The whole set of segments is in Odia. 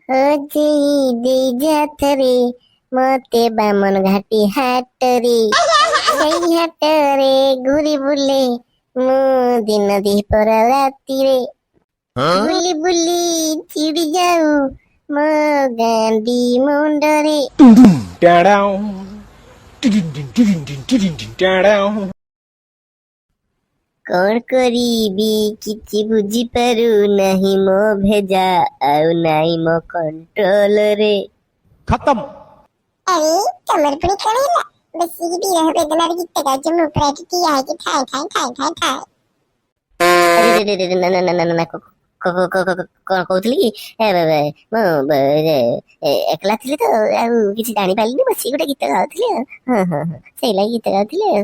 ହଜେଇ ଦେଇ ଯାତ୍ରୀ ମତେ ବାମନ ଘାଟି ହାଟରେ, ସେଇ ହାଟରେ ଘୁରି ବୁଲେ ମୁଁ ଦିନ ଦିପହର ରାତିରେ। ବୁଲି ବୁଲି ଚିଡ଼ି ଯାଉ ମୋ ଗାଣ୍ଡି ମୁଣ୍ଡରେ। Down. Down. କଣ କରିବି କିଛି ବୁଝିପାରୁ ନାହିଁ, ମୋ ଭେଜା ଆଉ ନାହିଁ ମୋ କଣ୍ଟ୍ରୋଲରେ। ଖତମ। ଆରେ, ତମର ପୁଣି କଣ ହେଲା? ବସିକି ବିରହ ବେଦନାରେ ଗୀତ ଗାଉଛ, ମୁଁ ପୁରା ଏଠି ଠିଆ ହେଇକି ଠାଏ ଠାଏ ଠାଏ ଠାଏ ଠାଏ। ଆରେ ରେ ରେ ରେ, ନା ନା ନା ନା ନା, କଣ କହୁଥିଲି କି, ମୁଁ ଏକଲା ଥିଲି ତ ଆଉ କିଛି ଜାଣିପାରିଲିନି। ବସିକି ଗୋଟେ ଗୀତ ଗାଉଥିଲି ଆଉ। ହଁ, ସେଇ ଲାଗି ଗୀତ ଗାଉଥିଲି ଆଉ।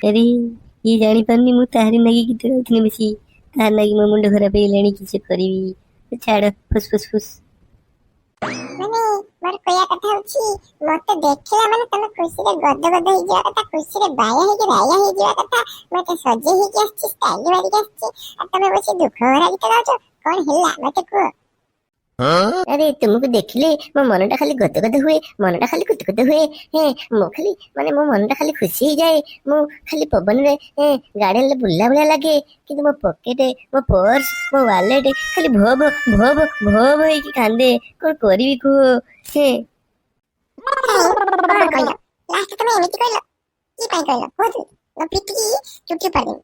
ଆରେ, ଇଏ ଜାଣିପାରୁନି ମୁଁ ତାହାରି ନାଗି ଗୀତ ଗାଉଥିଲି ବସି। ତାହାର ନାଗି ମୋ ମୁଣ୍ଡ ଖରାପ ହେଇଗଲାଣି। କିଛି କରିବି, ଛାଡ, ଫୁସ୍ ଫୁସ୍ ଫୁସ୍। ମାନେ ମୋର କହିବା କଥା ହଉଛି, ମତେ ଦେଖିଲା ମାନେ ତମେ ଖୁସିରେ ଗଦ ଗଦ ହେଇଯିବା କଥା, ଖୁସିରେ ବାୟା ହେଇକି ରାୟା ହେଇଯିବା କଥା। ମୁଁ ଏତେ ସଜେଇ ହେଇକି ଆସିଛି, ଷ୍ଟାଇଲ ମାରିକି ଆସିଛି, ଆଉ ତମେ ବସି ଦୁଃଖ ଭରା ଗୀତ ଗାଉଛ। କଣ ହେଲା, ମତେ କୁହ। ଆରେ, ତୁମକୁ ଦେଖିଲେ ମୋ ମନଟା ଖାଲି ଗଦ ଗଦ ହୁଏ, ମନଟା ଖାଲି କୁତୁ କୁତୁ ହୁଏ। ହେଁ, ମୁଁ ଖାଲି ମାନେ ମୋ ମନଟା ଖାଲି ଖୁସି ହେଇଯାଏ। ମୁଁ ଖାଲି ପବନରେ ଗାର୍ଡେନରେ ବୁଲିଲା ଭଳିଆ ଲାଗେ। କିନ୍ତୁ ମୋ ପକେଟ, ମୋ ପର୍ସ, ମୋ ୱାଲେଟ ଖାଲି ଭୋ ଭୋ ଭୋ ଭୋ ଭୋ ଭୋ ହେଇକି କାନ୍ଦେ। କଣ କରିବି କୁହ ହେ। କଣ କହିଲ ଲାଷ୍ଟ? ତମେ ଏମିତି କହିଲ କି ପାଇଁ କହିଲ? କୁହନ୍ତୁ, ମୁଁ ପିଟିକି ଚୁଟି ଉପାଡ଼ିଦେବି।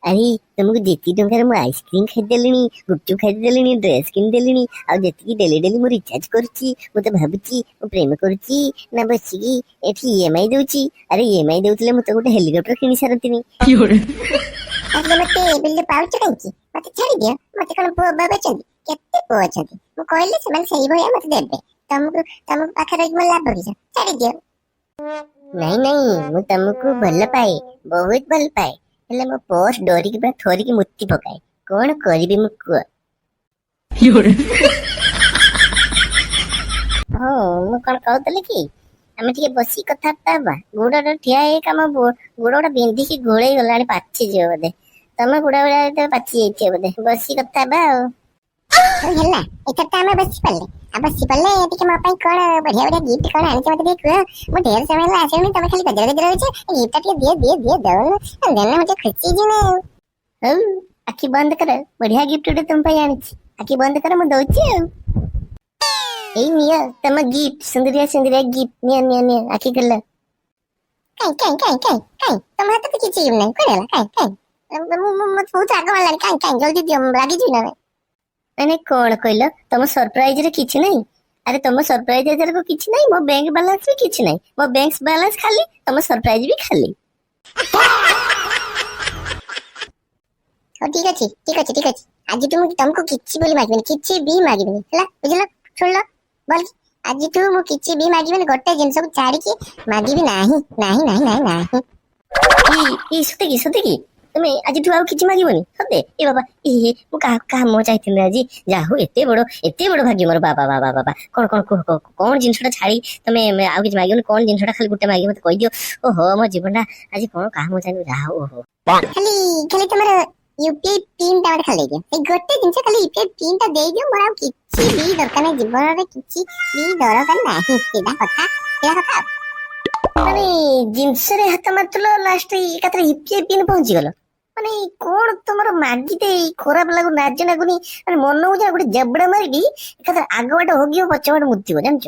ଆରେ, ତମକୁ ଯେତିକି ଟଙ୍କାରେ ମୁଁ ଆଇସ୍କ୍ରିମ ଖାଇଦେଲିଣି, ଗୁପଚୁପ ଖାଇଦେଲିଣି, ଡ୍ରେସ କିଣିଦେଲିଣି, ଆଉ ଯେତିକି ଡେଲି ଡେଲି ମୁଁ ରିଚାର୍ଜ କରୁଛି, ମୁଁ ତ ଭାବୁଛି ମୁଁ ପ୍ରେମ କରୁଛି ନା ବସିକି ଏଠି ଇଏମଆଇ ଦଉଛି। ଆରେ, ଇଏମଆଇ ଦଉଥିଲେ ମୁଁ ତ ଗୋଟେ ହେଲିକପ୍ଟର କିଣି ସାରନ୍ତିନି। ତାହେଲେ ମତେ ବିଲ ପାଉଛ କାହିଁକି? ମତେ ଛାଡିଦିଅ। ମତେ କଣ ପୁଅ ଅଭାବ ଅଛନ୍ତି? କେତେ ପୁଅ ଅଛନ୍ତି, ମୁଁ କହିଲେ ସେମାନେ ସେଇଭଳିଆ ମତେ ଦେବେ। ତମକୁ ପାଖରେ ରହିକି ମୋର ଲାଭ କିସ? ଛାଡିଦିଅ। ନାଇଁ ନାଇଁ, ମୁଁ ତମକୁ ଭଲ ପାଏ, ବହୁତ ଭଲ ପାଏ। ହେଲେ ମୋ ପର୍ସ ଡରିକି ପୁରା ଥରିକି ମୁତି ପକାଏ। କଣ କରିବି ମୁଁ, କୁହ। ହଁ, ମୁଁ କଣ କହୁଥିଲି କି, ଆମେ ଟିକେ ବସିକି କଥାବାର୍ତ୍ତା ହବା। ଗୋଡଟା ଠିଆ ହେଇ କାମ ଗୋଡ ଗୋଟା ବିନ୍ଧିକି ଘୋଳେଇ ଗଲାଣି, ପାଚିଯିବ ବୋଧେ। ତମେ ବୁଢା ଭଳିଆ ପାଚି ଯାଇଥିବ ବୋଧେ। ବସିକି କଥା ହବା ଆଉ। ହଉ ହେଲା, ଏଥର ତ ଆମେ ବସି ପାରିଲେ। ଆଉ ବସି ପାରିଲେ ଟିକେ ମୋ ପାଇଁ କଣ ବଢିଆ ବଢିଆ ଗିଫ୍ଟ କଣ ଆଣିଛ, ମତେ ଟିକେ କୁହ। ମୁଁ ଢେର ସମୟ ହେଲା ଆସିଲିଣି, ତମେ ଖାଲି ଗଜର ଗଜର ହଉଛ। ଗିଫ୍ଟ ଟିକେ ଦିଅ, ଦିଅ, ଦିଅ, ଦଉନ ଦେଲେ ମୁଁ ଟିକେ ଖୁସି ହେଇଯିବି ନା ଆଉ। ହଉ, ଆଖି ବନ୍ଦ କର। ବଢିଆ ଗିଫ୍ଟ ଗୋଟେ ତମ ପାଇଁ ଆଣିଛି। ଆଖି ବନ୍ଦ କର, ମୁଁ ଦଉଛି ଆଉ। ଏଇ ନିଅ ତମ ଗିଫ୍ଟ, ସୁନ୍ଦରିଆ ସୁନ୍ଦରିଆ ଗିଫ୍ଟ। ନିଅ ନିଅ ନିଅ, ଆଖି ଖୋଲ। କାଇଁ କାଇଁ କାଇଁ କାଇଁ କାଇଁ? ତମ ହାତରେ ତ କିଛି ନାହିଁ, କୁଆଡେ ଗଲା? କାଇଁ କାଇଁ? ମୁଁ ମତେ ବହୁତ ରାଗ ମାରିଲାଣି। କାଇଁ କାଇଁ? ଜଲ୍ଦି ଦିଅ, ମୁଁ ରାଗିଯିବି ନା। ମାନେ କଣ କହିଲ? ତମ ସରପ୍ରାଇଜ ରେ କିଛି ନାହିଁ? ଆରେ, ତମ ସରପ୍ରାଇଜ ଏଥରକ କିଛି ନାହିଁ, ମୋ ବ୍ୟାଙ୍କ ବାଲାନ୍ସ ବି କିଛି ନାହିଁ। ମୋ ବ୍ୟାଙ୍କ ବାଲାନ୍ସ ଖାଲି, ତମ ସରପ୍ରାଇଜ ବି ଖାଲି। ହଉ, ଠିକ ଅଛି, ଠିକ ଅଛି, ଠିକ ଅଛି। ଆଜିଠୁ ମୁଁ ତମକୁ କିଛି ବୋଲି ମାଗିବିନି, କିଛି ବି ମାଗିବିନି। ହେଲା, ବୁଝିଲ? ଶୁଣିଲ ଭଲ? ଆଜିଠୁ ମୁଁ କିଛି ବି ମାଗିବିନି। ଗୋଟେ ଜିନିଷକୁ ଛାଡିକି ମାଗିବି ନାହିଁ, ନାହିଁ, ନାହିଁ, ନାହିଁ, ନାହିଁ। ଇ ସତେ କି? ସତେ କି? ତମେ ଆଜିଠୁ ଆଉ କିଛି ମାଗିବନି ସତେ? ଏ ବାବା, ଏ ମୁଁ କାହା କାହା ମୁହଁ ଚାହିଁଥିଲି ଆଜି। ଯାହା ହଉ, ଏତେ ବଡ ଏତେ ବଡ ଭାଗ୍ୟ ମୋର। ବାବା ବାବା ବାବା, କଣ କଣ କୁହ କୁହ, କଣ ଜିନିଷଟା ଛାଡି ତମେ ଆଉ କିଛି ମାଗିବନି? କଣ ଜିନିଷଟା ଖାଲି ଗୋଟେ ମାଗିବ, ମତେ କହିଦିଅ। ଓହୋ, ମୋ ଜୀବନଟା ଆଜି କଣ କାହା ମୁହଁ ଚାହିଁବି। ଯାହା ହଉ, ଓହୋ। ଖାଲି ଖାଲି ତମର ୟୁପିଆଇ ପିନ୍ ଟା ମତେ ଖାଲି ଦେଇଦିଅ। ସେଇ ଗୋଟେ ଜିନିଷ, ଖାଲି ୟୁପିଆଇ ପିନ୍ ଟା ଦେଇଦିଅ। ମୋର ଆଉ କିଛି ବି ଦରକାର ନାହିଁ, ଜୀବନରେ କିଛି ବି ଦରକାର ନାହିଁ। ସିଧା କଥା, ସିଧା କଥା। ମାନେ ଜିନିଷରେ ହାତ ମାରୁଥିଲ, ଲାଷ୍ଟ ଏକାଥରେ ୟୁପିଆଇ ପିନ୍ ପହଞ୍ଚିଗଲ। ମାନେ କଣ ତମର ମାଗିତେ ଖରାପ ଲାଗୁ, ଲାଜ ଲାଗୁନି? ମାନେ ମନକୁ ଯା ଗୋଟେ ଜବଡା ମାରିବି, ଏକାଥରେ ଆଗ ବାଟ ହଗିବ, ପଛ ବାଟ ମୁତିବ, ଜାଣିଛ?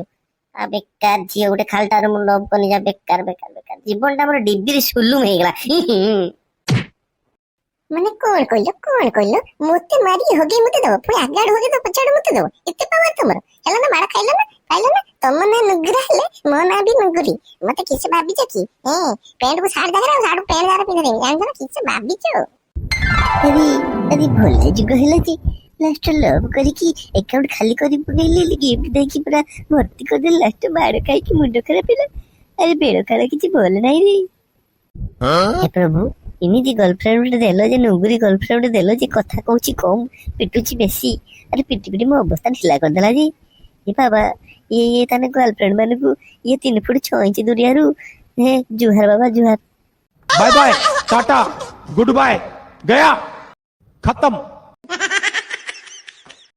ଆ ବେକାର ଝିଅ ଗୋଟେ, ଖାଲିଟାରୁ ମୁଁ ଲଭ୍ କଲି। ଯା, ବେକାର ବେକାର ବେକାର, ଜୀବନଟା ମୋର ଡିବିରି ସୁଲୁମ ହେଇଗଲା। ମାନେ କଣ କହିଲ? କଣ କହିଲ? ମତେ ମାରିକି ହଗେଇ ମତେ ଦବ, ପୁଣି ଆଗ ଆଡୁ ହଗେଇ ଦବ, ପଛ ଆଡୁ ମତେ ଦବ? ଏତେ ପାୱାର ତମର ହେଲା ନା? ମାଡ଼ ଖାଇଲ ନା, ଖାଇଲ ନା? ତମ ନାଁ ନୁଗୁରା ହେଲେ ମୋ ନାଁ ବି ନୁଗୁରି। ମତେ କିସ ଭାବିଛ କି? ପ୍ୟାଣ୍ଟ କୁ ସାର୍ଟ ଜାଗାରେ ଆଉ ସାର୍ଟ ପ୍ୟାଣ୍ଟ ଜାଗାରେ ପିନ୍ଧେଇଦେବି, ଜାଣିଛ ନା? କିସ ଭାବିଛ? ଆରେ ଆରେ, ଭଲ ଯୁଗ ହେଲା ଯେ, ଲାଷ୍ଟ ଲଭ୍ କରିକି ଆକାଉଣ୍ଟ ଖାଲି କରି ପକେଇଲି, ଗିଫ୍ଟ ଦେଇକି ପୁରା ଭର୍ତ୍ତି କରିଦେଲି, ଲାଷ୍ଟ ମାଡ଼ ଖାଇକି ମୁଣ୍ଡ ଖରାପ ହେଲା। ଆରେ, ବେଳ କାଳ କିଛି ଭଲ ନାହିଁ ରେ। ହେ ପ୍ରଭୁ, ଏମିତି ଗର୍ଲଫ୍ରେଣ୍ଡ ଗୋଟେ ଦେଲ ଯେ, ନୁଗୁରି ଗର୍ଲଫ୍ରେଣ୍ଡ ଗୋଟେ ଦେଲ ଯେ, କଥା କହୁଛି କମ, ପିଟୁଛି ବେଶୀ। ଆରେ, ପିଟି ପିଟି ମୋ ଅବସ୍ଥା ଢିଲା କରିଦେଲା ଯେ। ଏ ବାବା, ଇଏ ଇଏ ତାନେ ଗର୍ଲଫ୍ରେଣ୍ଡ ମାନଙ୍କୁ ଇଏ 3 ଫୁଟ 6 ଇଞ୍ଚ ଦୁରିଆରୁ ହେ ଜୁହାର ବାବା, ଜୁହାର। Bye bye, tata, good bye, गया, खत्म।